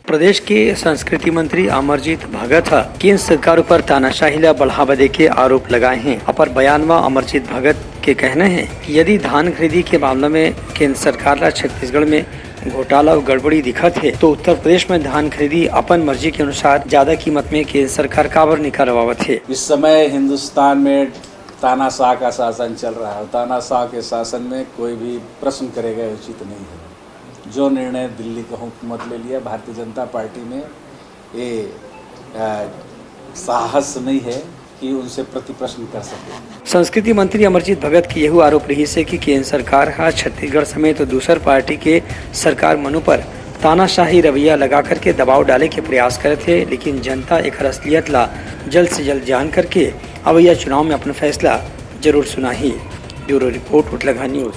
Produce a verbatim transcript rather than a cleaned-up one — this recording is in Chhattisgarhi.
प्रदेश के संस्कृति मंत्री अमरजीत भगत ह केंद्र सरकार ऊपर तानाशाही ला बढ़ावा देके आरोप लगाए हैं। अपन बयान म अमरजीत भगत के कहना है कि यदि धान खरीदी के मामला में केंद्र सरकार ला छत्तीसगढ़ में घोटाला और गड़बड़ी दिखत है, तो उत्तर प्रदेश में धान खरीदी अपन मर्जी के अनुसार ज्यादा कीमत में केंद्र सरकार काबर नहीं करवावत है। इस समय हिंदुस्तान में तानाशाह का शासन चल रहा है। तानाशाह के शासन में कोई भी प्रश्न करेगा, ये उचित नहीं है। जो निर्णय दिल्ली का हुकूमत ले लिया, भारतीय जनता पार्टी में ये अ, साहस नहीं है कि उनसे प्रति प्रश्न कर सके। संस्कृति मंत्री अमरजीत भगत के यहू आरोप रहिस हे कि केंद्र सरकार ह छत्तीसगढ़ समेत दूसर पार्टी के सरकार मन ऊपर तानाशाही रवैया लगा करके दबाव डाले के प्रयास करत हे, लेकिन जनता एकर असलियत ला जल्द से जल्द जान करके अवैया चुनाव में अपन फैसला जरूर सुनाही। Bureau report, Uthlagha news.